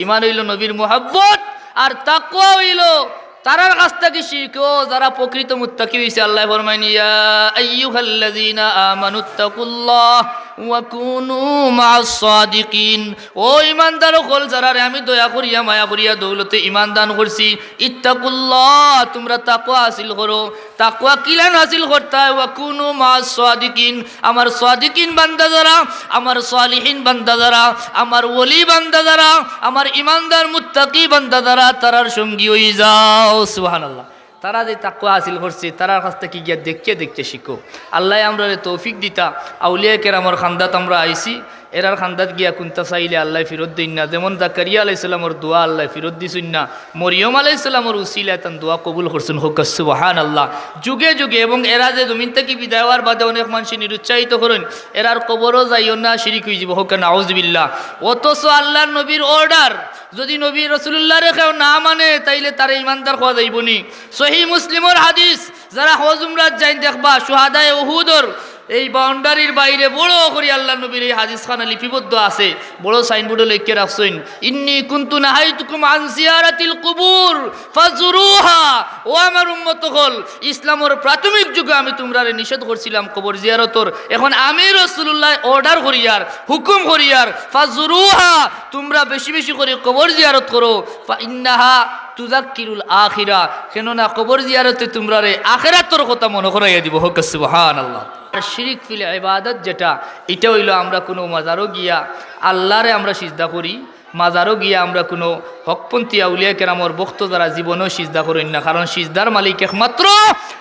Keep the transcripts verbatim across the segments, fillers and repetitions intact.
ইমান অইলো নবীর মুহাব্বত, আর তাকওয়া অইলো তারার কাছ থাকি শিখো, যারা প্রকৃত মুত্তাকি অইছে। আল্লায় ফরমাইন, "ইয়া আইয়ুহাল্লাযীনা আমানুত্তাকুল্লাহ ওয়া কুনু মা'আস সাদিকিন।" ও ইমানদার অকল, যারারে আমি দয়া করিয়া, মায়া করিয়া দৌলতে ইমান দান করছি, ইত্তাকুল্লাহ, তুমরা তাকওয়া হাসিল করো। তাকওয়া কিলান হাসিল করতায়? "ওয়া কুনু মা'আস সাদিকিন।" আমার সাদিকিন বান্দা যারা, আমার সালিহিন বান্দা যারা, আমার ওলি বান্দা যারা, আমার ইমানদার মুত্তাকি বান্দা যারা, তারার সঙ্গী অইযাও। সুবহানাল্লাহ। তারা যে তাকওয়া হাসিল করছে, তারার কাছ থাকি গিয়া দেখিয়া দেখিয়া শিখো। আল্লায় আমরারে তৌফিক দিতা, আউলিয়ায়ে কেরামর খান্দাত আমরা আইছি, এরার খান্দাত গিয়া কুন্তা চাইলে আল্লায় ফিরত দেইন না। যেমন জাকারিয়া আলাইহিস সালামর দোয়া আল্লায় ফিরত দিছইন না, মরিয়ম আলাইহিস সালামর উসিলায় তান দোয়া কবুল করছইন। কউক্কা সুবহানাল্লাহ। যুগে যুগে, এবং এরা যে জমিন থাকি বিদায় অওয়ার বাদে অনেক মানষে নিরুৎসাহিত করইন, এরার কবরো যাইও না, শিরিক অইযিবো, কউক্কা নাউজুবিল্লাহ। অথচ আল্লার নবীর order, যুদি নবী রাসুলুল্লাহরে কেউ না মানে, তাইলে তারে ইমানদার কওয়া যাইবো নি? সহিহ মুসলিমর হাদিস, যারা হজ উমরাত যাইন দেখবা, শুহাদায়ে উহুদর এই বাউন্ডারির বাইরে বড় করি আল্লার নবীর এই হাদিসখানা লিপিবদ্ধ আছে, বড় সাইনবোর্ডো লেখিয়া রাখছইন, "ইন্নী কুনতু নাহাইতুকুম আন জিয়ারাতিল কুবুর ফাজুরুহা।" ও আমার উম্মত অকল, ইসলামর প্রাথমিক যুগে আমি তুমরারে নিষেধ করছিলাম কবর জিয়ারতর, এখন আমি রাসুলুল্লায় order করিয়ার, হুকুম করিয়ার, "ফাজুরুহা", তুমরা বেশি বেশি করি কবর জিয়ারত করো। "ফাইন্নাহা তুযাক্কিরুল আখিরা", কেননা কবর জিয়ারতে তুমরারে আখেরাতর কথা মনো করাইয়া দিবো। কউক্কা সুবহানাল্লাহ। আর শিরিক ফিল ইবাদত যেটা, ইটা অইলো আমরা কুনু মাজারো গিয়া আল্লারে আমরা সিজদা করি, মাজারো গিয়া আমরা কুনু হকপন্থী আউলিয়া কেরামর ভক্ত যারা জীবনেও সিজদা করইন না, কারণ সিজদার মালিক একমাত্র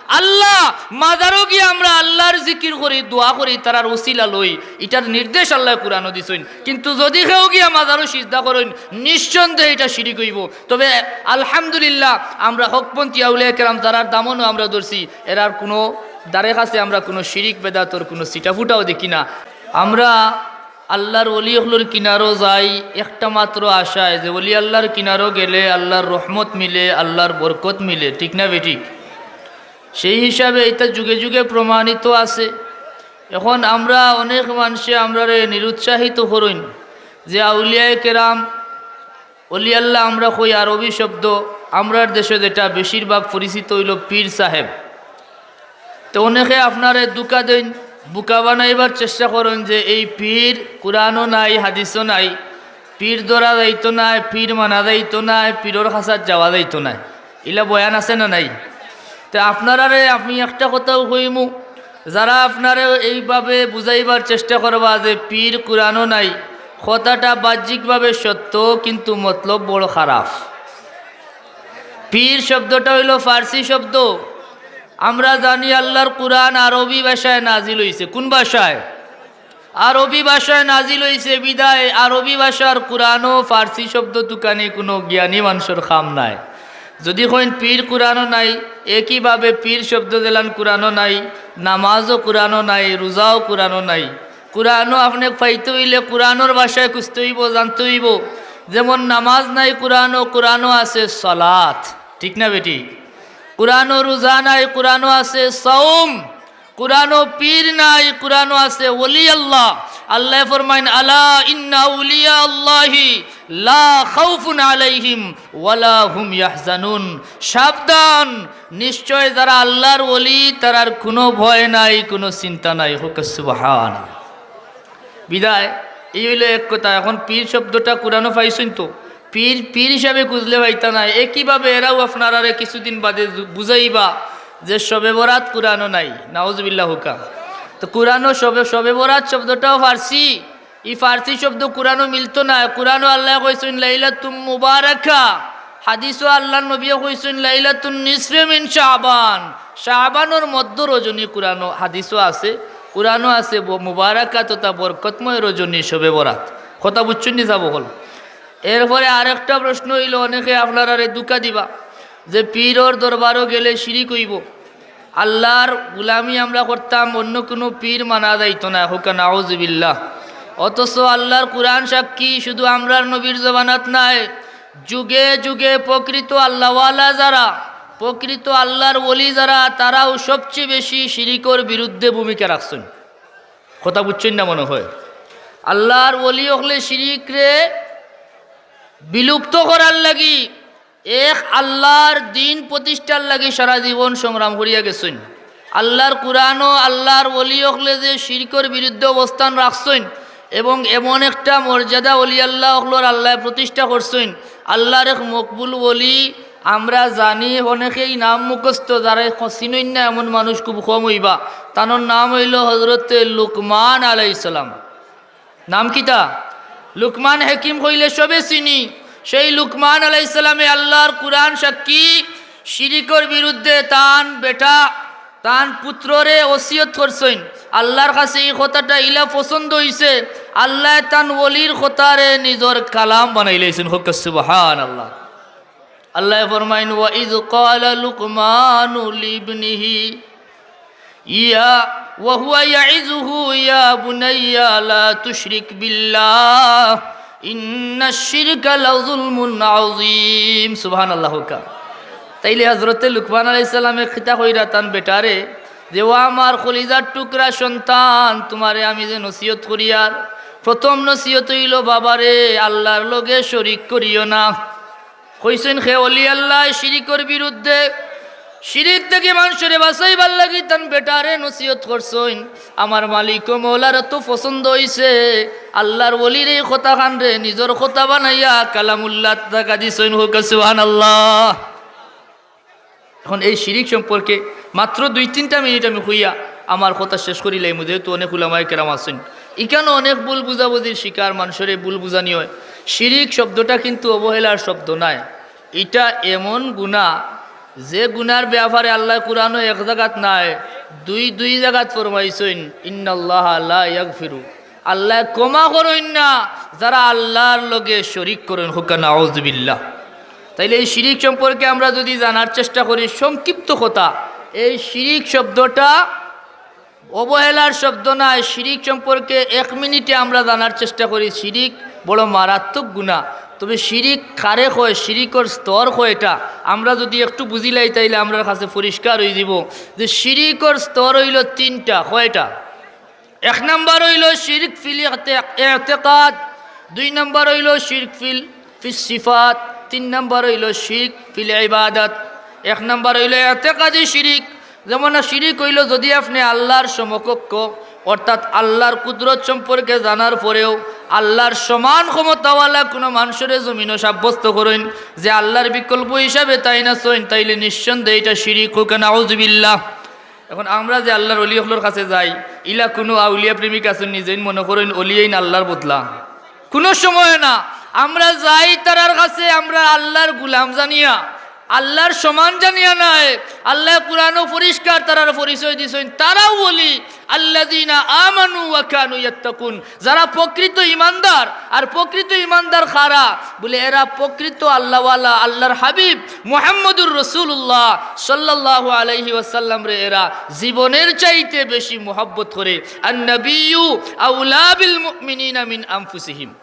আল্লাহ। মাজারো গিয়া আমরা আল্লার জিকির করি, দোয়া করি, তারার উসিলা লই, ইটার নির্দেশ আল্লায় কুরআনো দিছইন। কিন্তু যুদি কেউ গিয়া মাজারো সিজদা করইন, নিঃসন্দেহে ইটা শিরিক অইবো। তবে আলহামদুলিল্লাহ, আমরা হকপন্থী আউলিয়া কেরাম যারার দামনও আমরা ধরছি, এরার কুনু ধারে কাছে আমরা কুনু শিরিক বেদাতর কুনু ছিটাফুটাও দেখি না। আমরা আল্লার ওলি অকলর কিনারো যাই একটা মাত্র আশায়, যে ওলি আল্লার কিনারো গেলে আল্লার রহমত মিলে, আল্লার বরকত মিলে, ঠিক না বেঠিক? সেই হিসাবে ইটা যুগে যুগে প্রমাণিত আছে। এখন আমরা অনেক মানষে আমরারে নিরুৎসাহিত করইন যে আউলিয়ায়ে কেরাম, ওলি আল্লাহ আমরা কই আরবি শব্দ, আমরার দেশো যেটা বেশিরভাগ পরিচিত অইলো পীর সাহেব। তো অনেকে আপনারে ধুকা দেইন, বুকা বানাইবার চেষ্টা করইন যে এই পীর কুরআনো নাই, হাদিসো নাই, পীর ধরা যাইতো নায়, পীর মানা যাইতো নায়, পীরর কাছাত যাওয়া যাইতো নায়। ইলা বয়ান আছে না নাই? তে আপনারারে আমি একটা কথাও কইমু, যারা আপনারে এইভাবে বুঝাইবার চেষ্টা করবা যে পীর কুরআনো নাই, কথাটা বাহ্যিকভাবে সত্য, কিন্তু মতলব বড় খারাপ। পীর শব্দটা অইলো ফার্সি শব্দ। আমরা জানি আল্লার কুরআন আরবি ভাষায় নাজিল অইছে। কুন ভাষায়? আরবি ভাষায় নাজিল অইছে বিধায় আরবি ভাষার কুরআনো ফার্সি শব্দ তুকানি কুনু জ্ঞানী মানষর কাম নায়। যুদি কইন পীর কুরআনো নাই, একইভাবে পীর শব্দ যেলান কুরআনো নাই, নামাজও কুরআনো নাই, রোজাও কুরআনো নাই। কুরআনো আপনে পাইতে অইলে কুরআনর ভাষায় খুঁজতে অইবো, জানতে অইবো। যেমন নামাজ নাই কুরআনো, কুরআনো আছে সালাত, ঠিক না বেঠিক? কুরআনো রোজা নাই, কুরআনো আছে সাওম। কুরআনো পীর নাই, কুরআনো আছে ওলি আল্লাহ। আল্লায় ফরমাইন, "আলা ইন্না আউলিয়া আল্লাহি লা খাউফুন আলাইহিম ওয়ালা হুম ইয়াহজানুন।" সাবধান, নিশ্চয় যারা আল্লার ওলি, তারার কুনু ভয় নাই, কুনু চিন্তা নাই। কউক্কা সুবহান। বিধায় এই অইলো এক কথা। এখন পীর শব্দটা কুরআনো পাইছইন তো, পীর, পীর হিসাবে খুঁজলে পাইতা নায়। একইভাবে এরাও আপনারারে কিছুদিন বাদে জু-, বুঝাইবা যে শবে বরাত কুরআনো নাই। নাউজুবিল্লাহ কউক্কা। তো কুরআনো শবে, শবে বরাত শব্দটাও ফার্সি। ই ফার্সি শব্দ কুরআনো মিলতো নায়। কুরআনো আল্লায় কইছইন লাইলাতুম মুবারাকা। হাদিসো আল্লার নবীয়ে কইছইন লাইলাতুন নিসফে মিন শাবান। শাবানর মধ্য রজনী কুরআনো হাদিসো আছে, কুরআনো আছে ব-, মুবারাকা তথা বরকতময় রজনী শবে বরাত। কথা বুঝছইন নি সাব অকল? এরপরে আরেকটা প্রশ্ন অইলো, অনেকে আপনারারে ধুকা দিবা যে পীরর দরবারো গেলে শিরিক অইবো, আল্লার গুলামি আমরা করতাম, অন্য কুনু পীর মানা যাইতো নায়। কউক্কা নাউজুবিল্লাহ। অথচ আল্লার কুরআন সাক্ষী, শুধু আমরার নবীর জমানাত নায়, যুগে যুগে প্রকৃত আল্লাওয়ালা যারা, প্রকৃত আল্লার ওলি যারা, তারাও সবচেয়ে বেশি শিরিকর বিরুদ্ধে ভূমিকা রাখছইন। কথা বুঝছইন না মনে হয়? আল্লার ওলি অকলে শিরিকরে বিলুপ্ত করার লাগি, এক আল্লাহর দিন প্রতিষ্ঠার লাগি সারা জীবন সংগ্রাম করিয়া গেছইন। আল্লাহর কুরআনও আল্লাহর ওলি অকলে যে শিরকর বিরুদ্ধে অবস্থান রাখছইন এবং এমন একটা মর্যাদা ওলি আল্লাহ অকলর আল্লায় প্রতিষ্ঠা করছইন, আল্লাহর এক মকবুল ওলি, আমরা জানি অনেকেই নাম মুখস্থ, যারা ক-, চিনইন না এমন মানুষ খুব কম অইবা। তানর নাম অইলো হজরতে লুকমান আলাইহিস সালাম। নাম কিতা? লুকমান হাকিম কইলে সবে চিনি। সেই লুকমান আলাইহিস সালামে আল্লাহর কুরআন সাক্ষী, শিরিকর বিরুদ্ধে তান বেটা, তান পুত্ররে ওসিয়ত করছইন। আল্লাহর কাছে এই কথাটা ইলা পছন্দ অইছে, আল্লায় তান ওলির কথারে নিজর কালাম বানাইলাইছইন। কউক্কা সুবহানাল্লাহ। আল্লায় ফরমাইন, "ওয়া ইয ক্বালা লুকমানু লিবনিহি ইয়া ওয়া হুয়া ইয়াইযুহু ইয়া বুনাইয়া লা তুশরিক বিল্লাহ, ইন্নাশ শিরকা লাযুলমুন আযীম।" সুবহানাল্লাহ কউক্কা। তাইলে হজরতে লুকমান আলাইহিস সালামে কিতা কইরা তান বেটারে যে, "ও আমার কলিজার টুকরা সন্তান, তুমারে আমি যে নসিহত করিয়ার, প্রথম নসিহত অইলো, বাবারে, আল্লাহর লগে শরিক করিও না।" কইছইন কে? ওলি আল্লায় শিরিকর বিরুদ্ধে। শিরিক থাকি মানষরে বাঁচাইবার লাগি তান বেটারে নসিহত করছইন। আমার মালিক ও মওলার অত পছন্দ অইছে, আল্লাহর ওলির এই কথাখানরে নিজর কথা বানাইয়া কালামুল্লাহর জাগা দিছইন। কউক্কা সুবহানাল্লাহ। এখন এই শিরিক সম্পর্কে মাত্র দুই তিনটা মিনিট আমি কইয়া আমার কথা শেষ করিলাইমু, যেহেতু অনেক উলামায়ে কেরাম আছইন। ইখানো অনেক ভুল বুঝাবুঝির শিকার, মানষরে ভুল বুঝানি অয়। শিরিক শব্দটা কিন্তু অবহেলার শব্দ নায়, ইটা এমন গুনা, যে গুনার ব্যাপারে আল্লায় কুরআনো এক জাগাত নায়, দুই দুই জাগাত ফরমাইছইন, "ইন্নাল্লাহা লা ইয়াগফিরু।" আল্লায় ক্ষমা করইন না যারা আল্লাহর লগে শরিক করইন। কউক্কা নাউজুবিল্লাহ। তাইলে এই শিরিক সম্পর্কে আমরা যদি জানার চেষ্টা করি, সংক্ষিপ্ত কথা, এই শিরিক শব্দটা অবহেলার শব্দ নায়। শিরিক সম্পর্কে এক মিনিটে আমরা জানার চেষ্টা করি, শিরিক বড় মারাত্মক গুনা। তবে শিরিক কারে কয়, শিরিকর স্তর কয়টা, আমরা যদি একটু বুঝিলাই, তাইলে আমরার কাছে পরিষ্কার অইযিবো যে শিরিকর স্তর অইলো তিনটা। কয়টা? এক নাম্বার অইলো শিরক ফিল ইতে-, ইতেকাদ, দুই নাম্বার অইলো শিরক ফিল, ফিস সিফাত, তিন নাম্বার অইলো শিরক ফিল ইবাদত। এক নাম্বার অইলো ইতেকাদি শিরিক, যেমন শিরিক অইলো যদি আপনে আল্লাহর সমকক্ষ, অর্থাৎ আল্লাহর কুদরত সম্পর্কে জানার পরেও আল্লাহর সমান ক্ষমতাওয়ালা কুনু মানষরে জমিনো সাব্যস্ত করইন যে আল্লাহর বিকল্প হিসাবে তাইন আছইন, তাইলে নিঃসন্দেহে ইটা শিরিক। কউক্কা নাউজুবিল্লাহ। এখন আমরা যে আল্লাহর ওলি অকলর কাছে যাই, ইলা কুনু আউলিয়া প্রেমিক আছইন নি যেইন মনো করইন ওলি এইন আল্লাহর বদলা? কুনু সময় না। আমরা যাই তারার কাছে, আমরা আল্লাহর গুলাম জানিয়া, আল্লাহর সমান জানিয়া নায়। আল্লায় কুরআনো পরিষ্কার তারার পরিচয় দিছইন, তারাও ওলি, আল্লাযীনা আমানু ওয়া কানু ইয়াত্তাকুন। যারা প্রকৃত ইমানদার, আর প্রকৃত ইমানদার কারা? বলে, এরা প্রকৃত আল্লাহওয়ালা, আল্লাহর হাবিব মুহাম্মদুর রাসূলুল্লাহ সাল্লাল্লাহু আলাইহি ওয়াসাল্লামরে এরা জীবনের চাইতে বেশি মহব্বত করে। আন নাবিয়্যু আওলা বিল মুমিনিনা মিন আনফুসিহিম।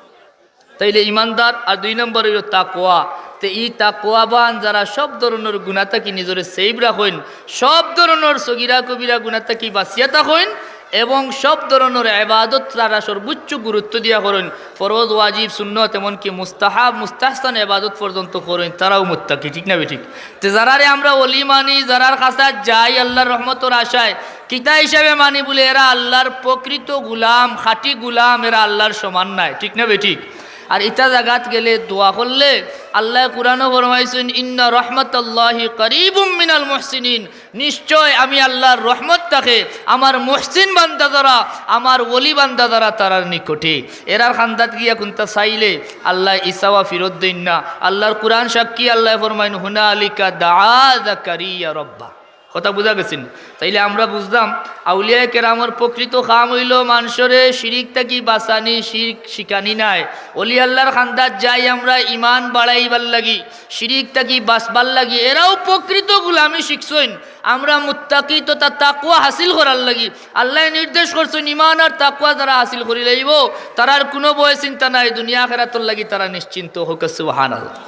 তাইলে ইমানদার, আর দুই নম্বর অইলো তাকওয়া। তে ই তাকওয়াবান যারা সব ধরনর গুনা থাকি নিজরে সেভ রাখইন, সব ধরনর সগিরা কবিরা গুনা থাকি বাঁচিয়া থাকইন, এবং সব ধরনর ইবাদত তারা সর্বোচ্চ গুরুত্ব দিয়া করইন, ফরজ, ওয়াজিব, সুন্নত, এমনকি মুস্তাহাব, মুস্তাহসান ইবাদত পর্যন্ত করইন, তারাও মুত্তাকি, ঠিক না বেঠিক? তে যারারে আমরা ওলি মানি, যারার কাছে যাই আল্লাহর রহমতর আশায়, কিতা হিসাবে মানি? বলে, এরা আল্লাহর প্রকৃত গুলাম, খাঁটি গুলাম, এরা আল্লাহর সমান নায়, ঠিক না বেঠিক? আর ইতা জাগাত গেলে দোয়া করলে, আল্লায় কুরআনো ফরমাইছইন, "ইন্না রাহমাতাল্লাহি করিবুম মিনাল মুহসিনিন।" নিশ্চয় আমি আল্লাহর রহমত থাকে আমার মুহসিন বান্দা যারা, আমার ওলি বান্দা যারা, তারার নিকটে। এরার খান্দাত গিয়া কুন্তা চাইলে আল্লায় ই চাওয়া ফিরত দেইন না। আল্লাহর কুরআন সাক্ষী, আল্লায় ফরমাইন, "হুনালিকা দাআ জাকারিয়া রব্বা।" কথা বুঝা গেছে নি? তাইলে আমরা বুঝলাম, আউলিয়ায়ে কেরামর প্রকৃত কাম অইলো মানষরে শিরিক থাকি বাঁচানি, শিরিক শিখানি নায়। ওলি আল্লাহর খান্দাত যাই আমরা ইমান বাড়াইবার লাগি, শিরিক থাকি বাঁচবার লাগি। এরাও প্রকৃত গুলামি শিখছইন। আমরা মুত্তাকি তথা তাকওয়া হাসিল করার লাগি। আল্লায় নির্দেশ করছইন, ইমান আর তাকওয়া যারা হাসিল করি লাইবো, তারার কুনু ভয় চিন্তা নাই, দুনিয়া আখেরাতর লাগি তারা নিশ্চিন্ত। কউক্কা সুবহানাল্লাহ।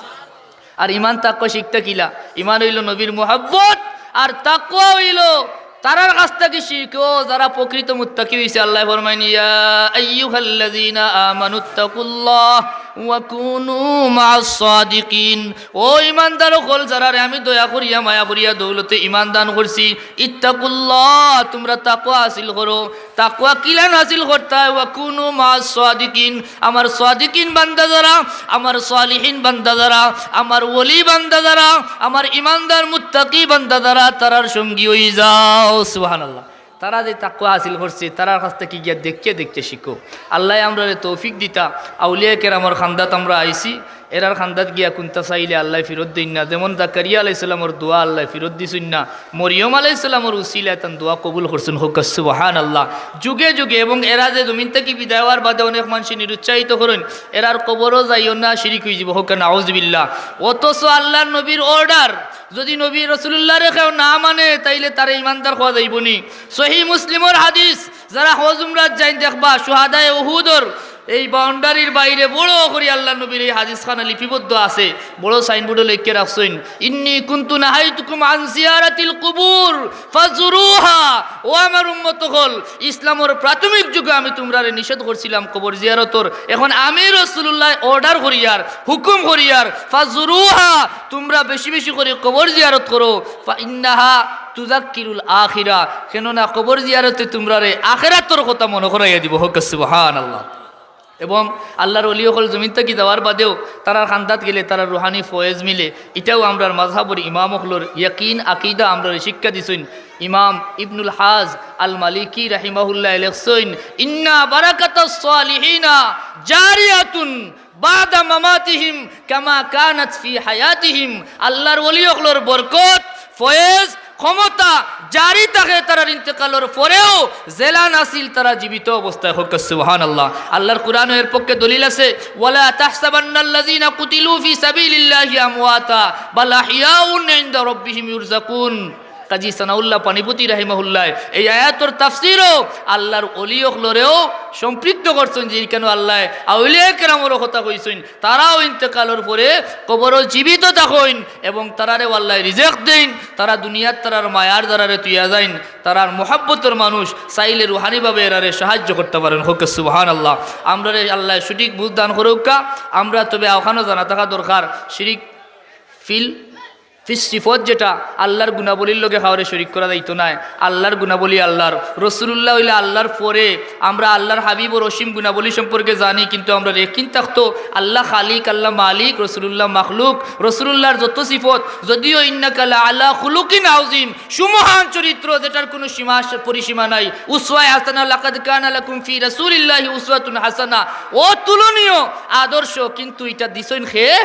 আর ইমান তাকওয়া শিখতা কিলা? ইমান অইলো নবীর মুহাব্বত, আর তাকওয়া অইলো তারার কাছ থাকি শিখো যারা প্রকৃত মুত্তাকি অইছে। আল্লায় ফরমাইন, "ইয়া আইয়ুহাল্লাযীনা আমানুত্তাকুল্লাহ।" ওয়াকুনু মা'আস সাদিকিন। ও ইমানদার অকল, যারারে আমি দয়া করিয়া, মায়া করিয়া দৌলতে ইমান দান করছি, ইত্তাকুল্লাহ, তুমরা তাকওয়া হাসিল করো। তাকওয়া কিলান হাসিল করতায়? ওয়াকুনু মা'আস সাদিকিন, আমার সাদিকিন বান্দা যারা, আমার সালিহিন বান্দা যারা, আমার ওলি বান্দা যারা, আমার ইমানদার মুত্তাকি বান্দা যারা, তারার সঙ্গী অইযাও। সুবহানাল্লাহ। তারা যে তাকওয়া হাসিল করছে, তারার কাছ থাকি গিয়া দেখিয়া দেখিয়া শিখো। আল্লায় আমরারে তৌফিক দিতা, আউলিয়া কেরামর খান্দাত আমরা আইছি, এরার খান্দাত গিয়া কুন্তা চাইলে আল্লায় ফিরত দেইন না। যেমন জাকারিয়া আলাইহিস সালামর দোয়া আল্লায় ফিরত দিছইন না, মরিয়ম আলাইহিস সালামর উসিলায় তান দোয়া কবুল করছইন। কউক্কা সুবহানাল্লাহ। যুগে যুগে, এবং এরা যে জমিন থাকি বিদায় অওয়ার বাদে অনেক মানষে নিরুৎসাহিত করইন, এরার কবরো যাইও না, শিরিক অইযিবো। কউক্কা নাউজুবিল্লাহ। অথচ আল্লার নবীর order, যুদি নবী রাসুলুল্লাহরে কেউ না মানে, তাইলে তারে ইমানদার কওয়া যাইবো নি? সহিহ মুসলিমর হাদিস, যারা হজ উমরাত যাইন দেখবা, শুহাদায়ে উহুদর এই boundary-র বাইরে বড় করি আল্লার নবীর এই হাদিসখানা লিপিবদ্ধ আছে, বড় signboard-ও লেখিয়া রাখছইন, "ইন্নী কুনতু নাহাইতুকুম আন জিয়ারাতিল কুবুর ফাজুরুহা।" ও আমার উম্মত অকল, ইসলামর প্রাথমিক যুগে আমি তুমরারে নিষেধ করছিলাম কবর জিয়ারতর, এখন আমি রাসুলুল্লায় order করিয়ার, হুকুম করিয়ার, "ফাজুরুহা", তুমরা বেশি বেশি করি কবর জিয়ারত করো। "ফাইন্নাহা তুযাক্কিরুল আখিরা", কেননা কবর জিয়ারতে তুমরারে আখেরাতর কথা মনো করাইয়া দিবো। কউক্কা সুবহানাল্লাহ। এবং আল্লার ওলি অকল জমিন থাকি যাওয়ার বাদেও তারার খান্দাত গেলে তারার রুহানি ফয়েজ মিলে। ইটাও আমরার মাযহাবর ইমাম অকলর ইয়াকিন আকিদা আমরারে শিক্ষা দিছইন। ইমাম ইবনুল হাজ আল মালিকি রাহিমাহুল্লায় লেখছইন, "ইন্না বারাকাতাস সালিহিনা জারিয়াতুন বাদা মামাতিহিম কামা কানাত ফি হায়াতিহিম।" আল্লার ওলি অকলর বরকত, ফয়েজ, ক্ষমতা জারি থাকে তারার ইন্তেকালর পরেও, যেলান আছিল তারা জীবিত অবস্থায়। কউক্কা সুবহানাল্লাহ। আল্লার কুরআনও এর পক্ষে দলিল আছে, "ওয়ালা তাহসাবান্নাল্লাযীনা কুতিলু ফি সাবিলিল্লাহি আমওয়াতা, বাল আহইয়াউন ইনদা রাব্বিহিম ইউরযাকুন।" কাজী সানাউল্লাহ পানিপতি রাহিমাহুল্লায় এই আয়াতর তাফসিরও আল্লার ওলি অকলরেও সম্পৃক্ত করছইন, যে ইখানো আল্লায় আউলিয়া কেরামরও কথা কইছইন, তারাও ইন্তেকালর পরে কবরো জীবিত থাকইন এবং তারারেও আল্লায় রিজেক দেইন। তারা দুনিয়াত তারার মায়ার যারারে তুইয়া যাইন, তারার মহব্বতর মানুষ, চাইলে রুহানিভাবে এরারে সাহায্য করতা পারইন। কউক্কা সুবহানাল্লাহ। আমরারে আল্লায় সঠিক বুঝ দান করউক্কা। আমরা তবে অখানো জানা থাকা দরকার, শিরিক ফিল ফিস সিফত যেটা, আল্লার গুণাবলীর লগে কাউরে শরিক করা যাইতো নায়। আল্লার গুণাবলী আল্লার, রসুলুল্লাহ অইলা আল্লার পরে। আমরা আল্লার হাবিবর অসীম গুণাবলী সম্পর্কে জানি, কিন্তু আমরার একিন থাকতো আল্লাহ খালিক, আল্লাহ মালিক, রসুলুল্লাহ মাখলুক। রসুলুল্লাহর যত সিফত, যদিও ইন্নাকা লা আলা খুলুকিন আযীম, সুমহান চরিত্র যেটার কুনু সীমা পরিসীমা নাই, উসওয়ায়ে হাসানা, লাকাদ কানা লাকুম ফি রাসূলিল্লাহি উসওয়াতুন হাসানা, অতুলনীয় আদর্শ, কিন্তু ইটা দিছইন কে?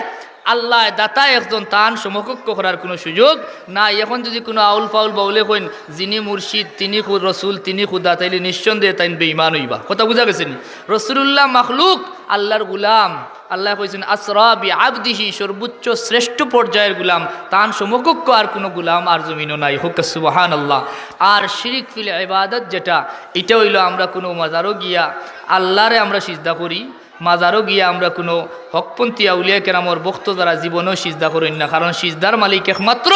আল্লায় দাতা একজন, তান সমকক্ষ করার কুনু সুযোগ নাই। এখন যুদি কুনু আউল ফাউল বাউলে কইন, "যিনি মুর্শিদ, তিনি খু-, রসুল, তিনি খুদা", তাইলে নিঃসন্দেহে তাইন বেঈমান অইবা। কথা বুঝা গেছে নি? রসুলুল্লাহ মাখলুক, আল্লার গুলাম। আল্লায় কইছইন, "আসরা বি আবদিহি", সর্বোচ্চ শ্রেষ্ঠ পর্যায়ের গুলাম, তান সমকক্ষ আর কুনু গুলাম আর জমিনো নাই। কউক্কা সুবহানাল্লাহ। আর শিরিক ফিল ইবাদত যেটা, ইটা অইলো আমরা কুনু মাজারো গিয়া আল্লারে আমরা সিজদা করি, মাজারো গিয়া আমরা কুনু হকপন্থী আউলিয়া কেরামর ভক্ত যারা জীবনেও সিজদা করইন না, কারণ সিজদার মালিক একমাত্র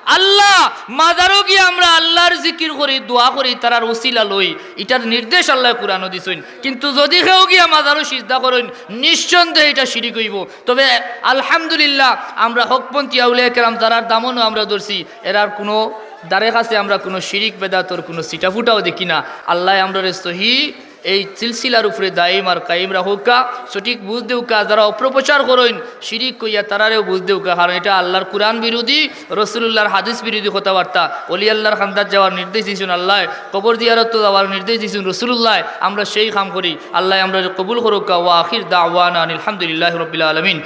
আল্লাহ। মাজারো গিয়া আমরা আল্লার জিকির করি, দোয়া করি, তারার উসিলা লই, ইটার নির্দেশ আল্লায় কুরআনো দিছইন। কিন্তু যুদি কেউ গিয়া মাজারো সিজদা করইন, নিঃসন্দেহে ইটা শিরিক অইবো। তবে আলহামদুলিল্লাহ, আমরা হকপন্থী আউলিয়া কেরাম যারার দামনও আমরা ধরছি, এরার কুনু ধারে কাছে আমরা কুনু শিরিক বেদাতর কুনু ছিটাফুটাও দেখি না। আল্লায় আমরারে সহি এই সিলসিলার উপরে দায়িম আর কায়েম রাখউক্কা, সঠিক বুঝ দেউক্কা, যারা অপপ্রচার করইন শিরিক কইয়া, তারারেও বুঝ দেউক্কা, কারণ ইটা আল্লার কুরআন বিরোধী, রসুলুল্লাহর হাদিস বিরোধী কথাবার্তা। অলি আল্লার খান্দাত যাওয়ার নির্দেশ দিছইন আল্লায়, কবর জিয়ারতো যাওয়ার নির্দেশ দিছইন রসুলুল্লায়, আমরা সেই কাম করি। আল্লায় আমরারে কবুল করউক্কা। ওয়া আখির দাওয়ানা আনিল হামদুলিল্লাহি রাব্বিল আলামিন।